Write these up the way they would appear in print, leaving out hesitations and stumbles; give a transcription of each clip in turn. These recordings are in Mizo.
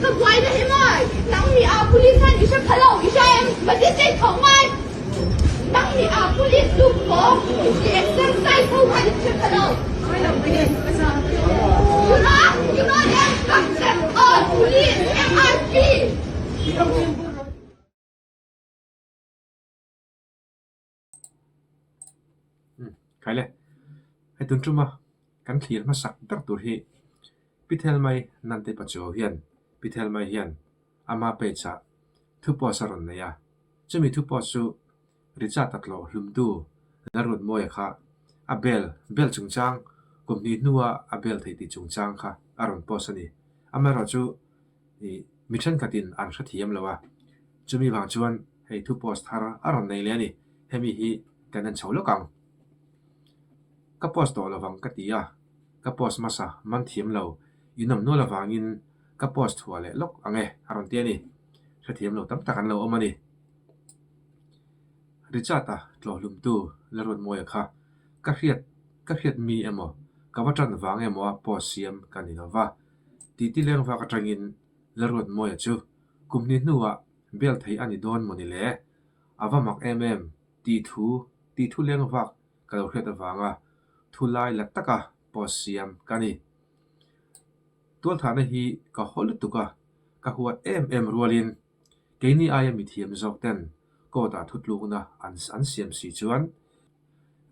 Ka buaina hi maw? Nang nih ah police han i hre pha lo, i hria em? Magistrate tho ngai. Nang nih ah police lu pawng i exercise ho khan i hre pha lo. You know, you know them concept of police MRP. Khaile, hei tun tuma kan thlir hmasak ber tur hi Pi Thelmai Nante Pachuau hian Pi Thelmai hian ama page ah thu post a rawn nei a, chumi thu post chu Richard-a tlawh hlumtu Lalruatmawia kha a bel bel chungchang kum hnih hnua a bel theih tih chungchang kha a rawn post a ni. Amaherawhchu ih mi thenkhatin an hrethiam lo a, chumi vang chuan hei thu post thar a rawn nei leh a ni, hemi hi kan en chho lawk ang. Ka post tawh lovang ka ti a, ka post hmasa man thiam lo in awm nual avangin ka post thuah leh lawk ang e a rawn ti a ni, hrethiam lo tam tak an lo awm a ni. Richard-a tlawhhlumtu Lalruatmawia kha ka hriat ka hriat mi emaw ka va tan vang emaw a post siam ka ni lova, Titi leng vak atangin Lalruatmawia chu kum hnih hnuah bel theih a ni dawn maw ni le? A va mak em em tih thu tih thu leng vak ka lo hriat avanga thu lai la taka post siam ka ni. Tualthahna hi ka haw lutuk a, ka huat em em rualin keini aia mithiam zawk ten court ah thutlukna an an siam si chuan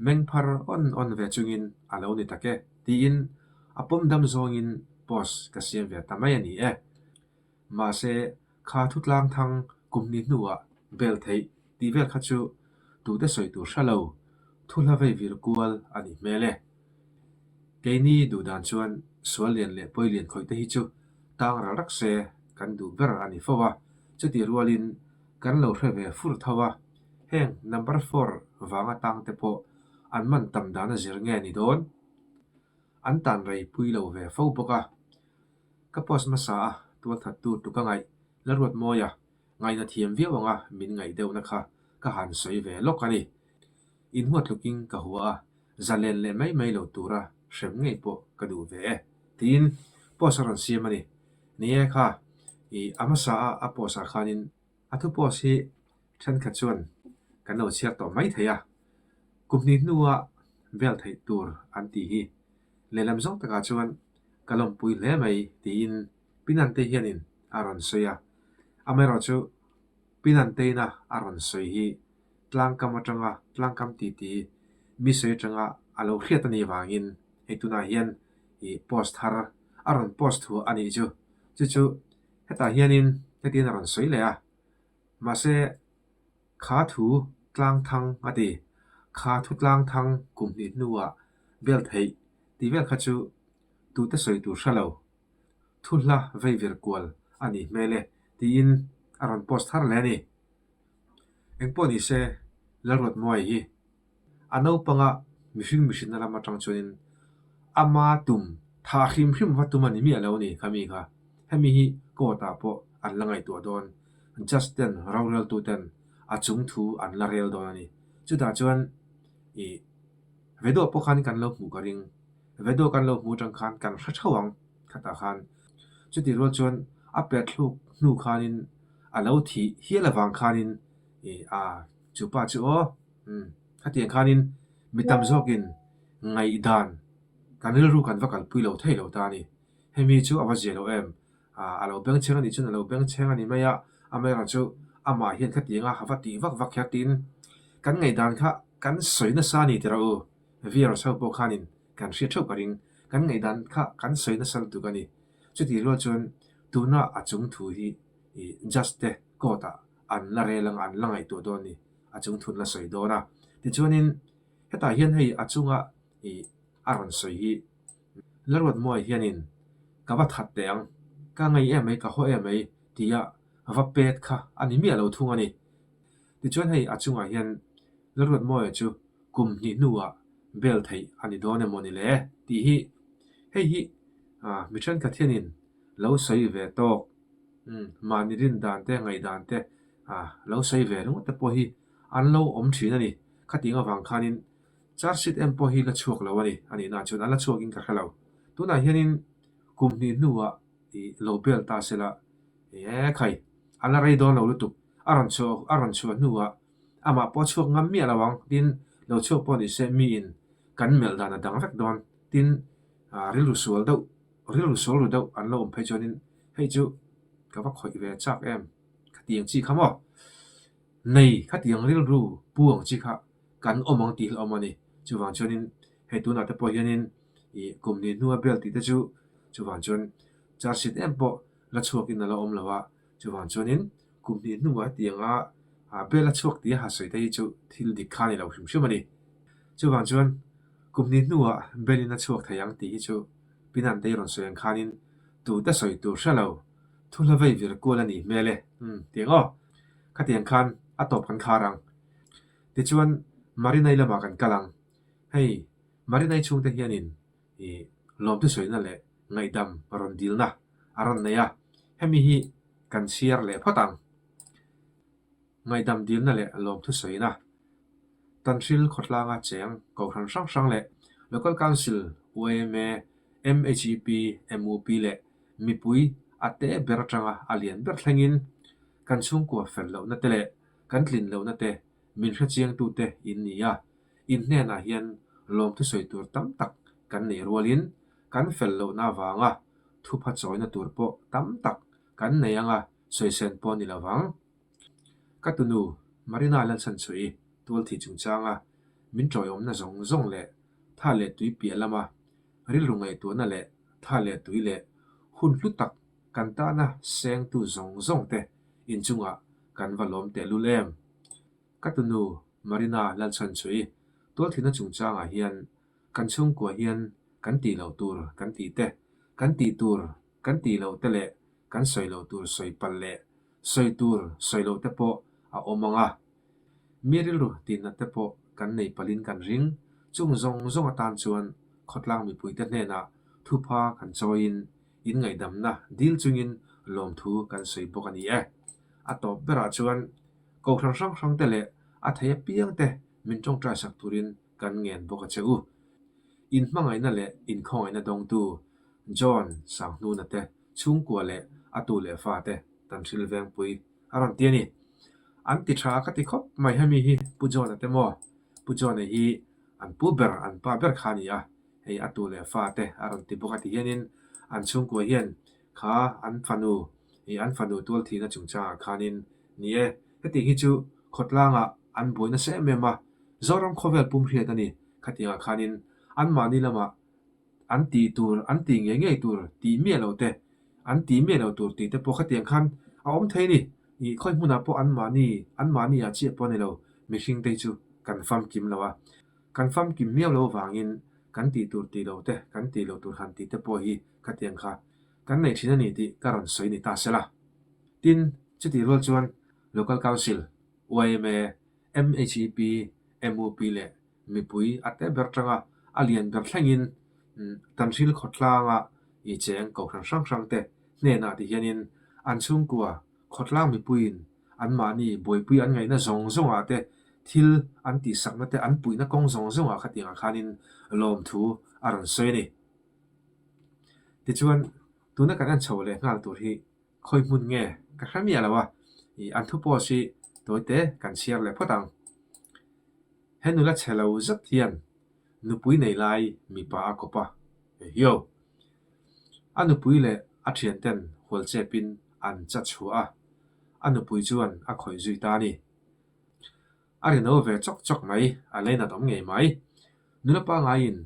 Meng phar awn awn ve chungin a lo ni tak e tiin a pawm dam zawngin post ka siam ve ta mai a ni e. Mahse, kha thutlang thang kum ni hnuah bel theih tih vel kha chu tute sawi tur hre lo, thu hla vei vir kual a nih hmel e. Keini duh dan chuan sual lian leh pawi lian khawih te hi chu tang ral rak se kan duh ber a ni fo a, chutih rualin kan lo hre ve fur tho a. Heng number four vanga tang te pawh an man tam dan a zir nge ni dawn? An tan rei pui lo ve fo bawk a. Ka post hmasa a tualthat tur tu ka ngaih Laruatmawia ngaihna thiam viau anga min ngaih deuhna kha ka han sawi ve lawk a ni. Inhuat tlukin ka hua a, zalen leh mai mai lo tura hrem ngei pawh ka duh ve e tiin post a rawn siam a ni. Ni e kha, ih a hmasa a a post ah khanin A thu post hi thenkhat chuan kan lo chhiar tawh mai thei a, kum hnih hnua vel theih tur an tih hi lehlam zawng takah chuan ka lawmpui hle mai tiin Pinante hianin a rawn sawi a. Amaherawhchu Pinanteina a rawn sawi hi tlangkam atanga tlangkam titi mi sawi atanga a lo hriat a nih vangin hei tunah hian ih post thar a rawn post thuah a nih chu. Chu chu Hetah hianin hetiang a rawn sawi leh a, mahse kha thu tlang thang a ti, kha thu tlang thang kum hnih hnuah bel theih tih vel kha chu tute sawi tur hre lo, thu hla vei vir kual a nih hmel e tiin a rawn post thar leh a ni. Engpawh ni se Lalruatmuai hi A naupanga mihring mihrinna lam atang chuanin ama tum tha hrim hrim va tum a ni miah lo a ni khami kha. Hemi hi court ah pawh an la ngaihtuah dawn. Judge ten roreltu ten a chung thu an la rel dawn a ni. Chutah chuan ih video pawh khan kan lo hmuh ka ring. Video kan lo hmuh atang khan kan hre theuh ang khatah khan. Chutih rual chuan a pet thluk hnu khanin a lo thih hial avang khanin ih a chupa chu aw. Umm, khatiang khanin mi tam zawkin ngaihdan kan rilru kan va kalpui lo thei lo ta a ni. Hemi chu a va zia lo em? A lo bengchheng a nih chuan a lo bengchheng a ni mai a, amaherawhchu chu amah hian khatianga a va tih vak vak kher tiin kan ngaihdan kha kan sawi nasa a ni tih rawh u. Viewers ho pawh khanin kan hriat theuh ka ring. Kan ngaihdan kha kan sawi nasa lutuk a ni. Chutih rual chuan tuna a chung thu hi judge te court ah an la rel ang a, an la ngaihtuah dawn a ni. a chung thun la sawi dawn a. Tichuanin hetah hian hei a chunga ih a rawn sawi hi Lalruatmuai hianin ka va that teh ang, ka ngei em mai, ka haw em mai tia va pet kha a ni miah lo thung a ni. Tichuan hei a chungah hian Lalruatmuaia chu kum hnih hnuah bel theih a ni dawn emaw ni le tih hi hei hi mi thenkhat hianin lo sawi ve tawk, mahni rin dan te ngaihdan te A lo sawi ve ringawt te pawh hi an lo awm thin a ni. Khatiang avang khanin charge sheet em pawh hi la chhuak lo a ni. A nihna chuan an la chhuakin ka hre lo. Tunah hianin kum hnih hnuah ih lo bel ta se la. E khai, a la rei dawn lo lutuk, a rawn chhuah a rawn chhuah hnuah amah pawh a chhuak ngam miah lo ang, tin lo chhuak pawh ni se miin kan melh dan a dang vek dawn, tin rilru sual deuh rilru sual ru deuh an lo awm phei chuanin hei chu ka va khawih ve chak em khatiang chi kha maw? Nei khatiang rilru pu ang chi kha kan awm ang tih hlauhawm a ni. Chuvang chuanin hei tunah te pawh hianin ih kum hnih hnua bel tih te chu chuvang chuan charge sheet em pawh la chhuakin a la awm lo a, chuvang chuanin kum hnih hnuah hetianga bel a chhuak tih a ha sawi te hi chu thil dik kha a ni lo hrim hrim a ni. Chuvang chuan kum hnih hnuah belin a chhuak thei ang tih hi chu Pinante i rawn sawi ang khanin tute sawi tur hre lo thu hla vei vir kual a nih hmel e, umm tiang aw. Khatiang khan a tawp kan khar ang. Tichuan Marinai lamah kan kal ang. Hei Marinai chhungte hianin ih lawmthu sawina leh ngaihdam rawn dilna a rawn nei a, hemi hi kan chhiar leh phawt ang. Ngaihdam dilna leh lawmthu sawina Tanhril khawtlanga cheng kohhran hrang hrang leh Local Council, yma, MHEP, MUP leh mipui a te ber atanga a lian ber thlengin kan chhungkua fel lohna te leh kan tlin lohna te min hrechiangtute in ni a, in hnenah hian lawmthu sawi tur tam tak kan nei rualin kan fel lohna avanga thupha chawina tur pawh tam tak kan nei anga sawisen pawh ni lo vang. Ka tunu Marina Lalchhanchhuahi tualthih chungchanga min tawiawmna zawng zawng leh tha leh tui piah lama rilru ngaihtuahna leh tha leh tui leh hun hlu tak kan tana sengtu zawng zawng te inchungah kan va lawm tehlul em? Ka tunu Marina Lalchhanchhuahi tualthihna chungchangah hian kan chhungkua hian kan tih loh tur kan tih te, kan tih tur kan tih loh te leh kan sawi loh tur sawi palh leh sawi tur sawi loh te pawh a awm ang a. Mi rilru tinna te pawh kan nei palhin kan ring. Chung zawng zawng atan chuan khawtlang mipuite hnenah thupha kan chawiin inngaihdamna dil chungin lawmthu kan sawi bawk a ni e. A tawp berah chuan Kohhran hrang hrang te leh a thei apiang te min tawngtai sak turin kan ngen bawk a che u. Inhmangaihna leh inkhawngaihna dawngtu John Sanghnuna te chhungkua leh a tu leh fa te tan hril vengpui a rawn ti a ni. An ti tha ka ti khawp mai hemi hi Pu John-a te maw? Pu John-a hi an pu ber an pa ber kha a ni a, hei a tu leh fa te a rawn ti bawk a ti hianin an chhungkua hian Kha an fanu ih an fanu tualthihna chungchangah khanin ni e, hetiang hi chu khawtlangah an buai nasa em em a, Zoram khawvel pum hriat a ni. Khatiangah khanin anmahni lamah an tih tur, an tih ngei ngei tur tih miah lo te, an tih miah lo tur tih te pawh khatiang khan a awm thei a ni. Ih khawi hmunah pawh anmahni, anmahni ah chiah pawh a ni lo, mihring te hi chu kan famkim lo a. Kan famkim miau lo vangin kan tih tur tih lo te, kan tih lo tur han tih te pawh hi khatiang kha kan nei thin a ni tih ka rawn sawi ni ta se la. Tin, chutih rual chuan Local Council, yma, MHEP, MUP leh mipui a te ber tanga a lian ber thlengin Tanhril khawtlanga i cheng kohhran hrang hrang te hnenah ti hianin an chhungkua khawtlang mipuiin anmahni buaipui an ngaihna zawng zawngah te thil an tihsakna te an puihna kawng zawng zawngah khatiangah khanin lawmthu a rawn sawi a ni. Tichuan, tuna kan en chho leh nghal tur hi khawi hmun nge ka hre miah lo a, ih an thu post hi tawite kan chhiar leh phawt ang. He nula chhe lo zet hian nupui nei lai mipa a kawp a, ehio! A nupui leh a thianten hual chepin an cha chhuah a, a nupui chuan a khawih zui ta a ni. A ri no ve chawk chawk mai, a leinat awm ngei mai. Nula pangaiin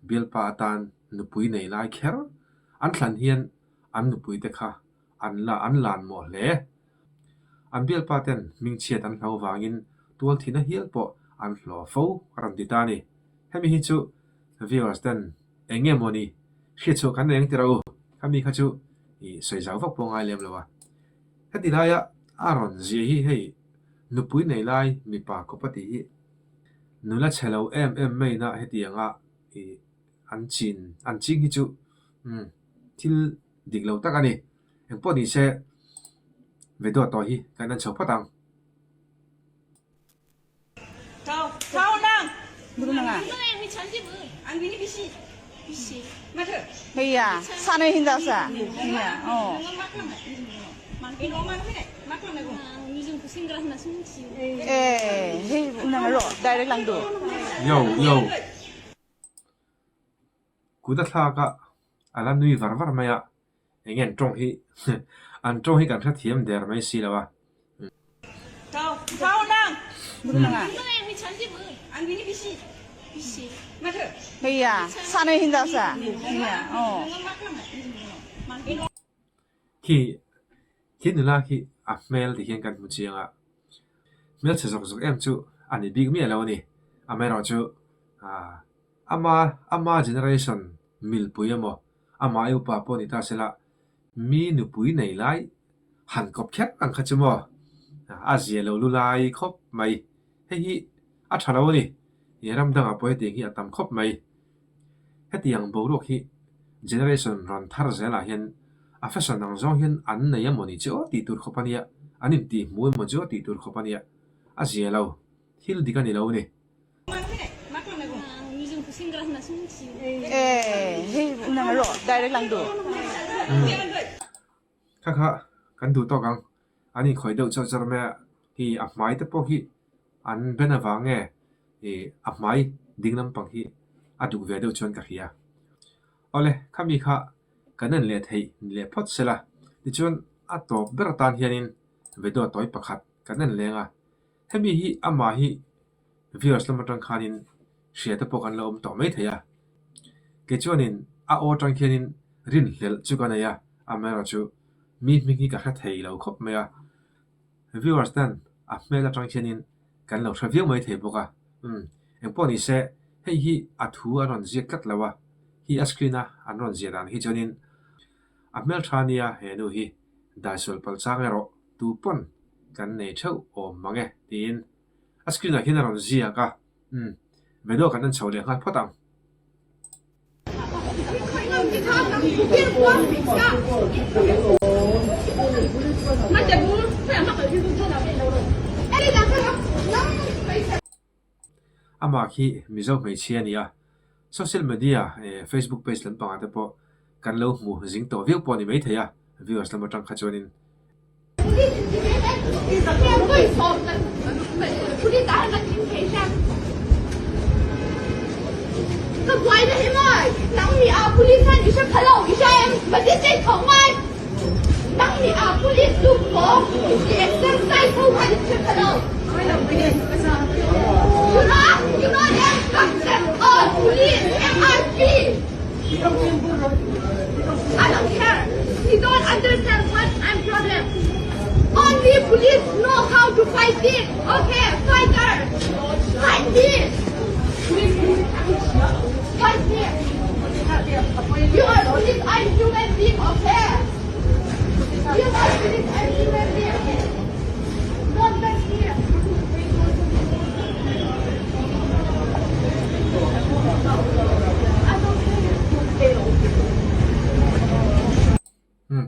Bialpa atan nupui nei lai kher an thlan hian an nupui te kha an la an lan mawh hle. An bialpa ten hmingchhiat an hlo vangin tual thihna hial pawh an hlawh fo a rawn ti ta a ni. Hemi hi chu viewers ten eng nge maw ni hriatchhuah kan nei ang tirh a u, khami kha chu ih sawi zau vak pawh ngai lem lo a. Heti laia a rawn zia hi hei nupui nei lai mipa kawp a tih hi Nula chhe lo em em maina hetianga ih an chin an ching hi chu umm thil dik lo tak a ni. Engpawh ni se video tawh hi kan en chho phawt ang. हैया सानै हिनजावसा अ ए है र' डाइरेक्ट लांदो Yo yo. Kut a thlak a, a la nui var var mai a, eng an tawng hi an tawng hi kan hrethiam der mai si lo a. हैया सानै हिनजावसा अ Khi khi nula khi a hmel ti hian kan hmu chiang a, hmelchhe zawk zawk em chu a ni bik miah lo a ni. Amaherawhchu ah ama ama generation milpui emaw amah i upa pawh ni ta sela mi nupui nei lai han kawp kher ang kha chu maw a zia lo lu lai khawp mai. Hei hi a tha lo a ni. Ih ram dangah pawh hetiang hi a tam khawp mai. Hetiang boruak hi generation rawn thar zelah hian a fashion ang zawng hian an nei emaw ni chu aw tih tur khawp a nia, an intihhmuh emaw chu aw tih tur khawp a nia. A zia lo. Thil dik a ni lo a ni. Kha kha kan duh tawk ang, an inkhawih deuh chauh chauh mai a, hi a hmai te pawh hi an ben avang nge ih a hmai ding lampang hi a duk ve deuh chuan ka hria. Awle khami kha kan en leh theih ni leh phawt sela, tichuan a tawp ber atan hianin video tawi pakhat kan en leng a, hemi hi amah hi Viewers lam atang khanin hria te pawh kan la awm tawh mai thei a. Kei chuanin a aw atang khianin rinhlelh chu ka nei a, amaherawhchu mi hming hi ka hre thei lo khawp mai a. Viewers ten a hmel atang khianin kan lo hre viau mai thei bawk a. Umm, engpawh ni se hei hi a thu a rawn ziak tlat lo a, hi a screen a an rawn ziah dan hi chuanin a hmeltha nia he nu hi daisual palh chang erawh tu pawn kan nei theuh awm mang e tiin A screen ah hian a rawn ziak a, umm video kan en chho leh nghal phawt ang. Amah khi Mizo hmeichhia a ni a, social media eh Facebook page lampangah te pawh kan lo hmu zing tawh viau pawh a ni maithei a, viewers lam atang kha chuanin. I don't care. You don't understand what I'm problem. Only police know how to fight it. Okay, fighter. Fight me. Fight me. You are police, I'm human being, okay? You are police, I'm human being. Don't touch me. Umm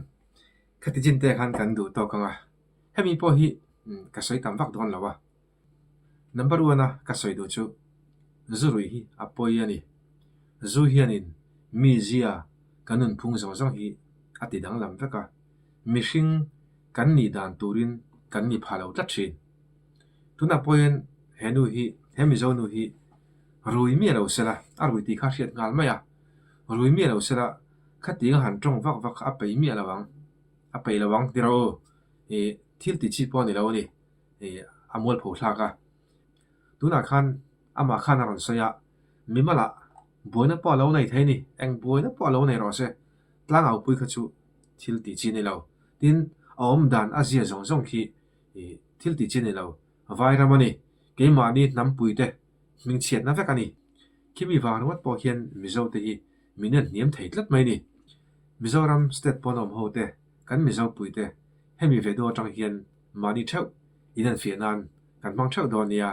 khati chin te khan kan duh tawk ang a, hemi pawh hi ka sawi tam vak dawn lo a, number one a ka sawi duh chu zu ruih hi a pawi a ni, zu hianin mi zia kan nunphung zawng zawng hi a ti danglam vek a, mihring kan nih dan turin kan ni pha lo tlat thin. Tunah pawhin he nu hi, he Mizo nu hi rui miah lo sela, a rui tih kha hriat nghal mai a, rui miah lo sela khatiang a han tawng vak vak kha a peih miah lo ang, a peih lo ang tiraw u, ih thil ti chi pawh a ni lo a ni, ih a mualpho thlak a. Tunah khan amah khan a rawn sawi a, mimalah buaina pawh a lo nei thei a ni, eng buaina pawh a lo nei rawh se, tlangau pui kha chu thil ti chi a ni lo. Tin, a awm dan a zia zawng zawng khi Ih, thil tih chi a ni lo. Vairam a ni. Keimahni hnampuite hmingchhiatna vek a ni. Khimi vang ringawt pawh hian Mizote hi min en hniam thei tlat mai a ni. Mizoram state pawn awm ho te, kan Mizopuite hemi vedo atang hian mahni theuh inenfiah nan kan hmang theuh dawn nia.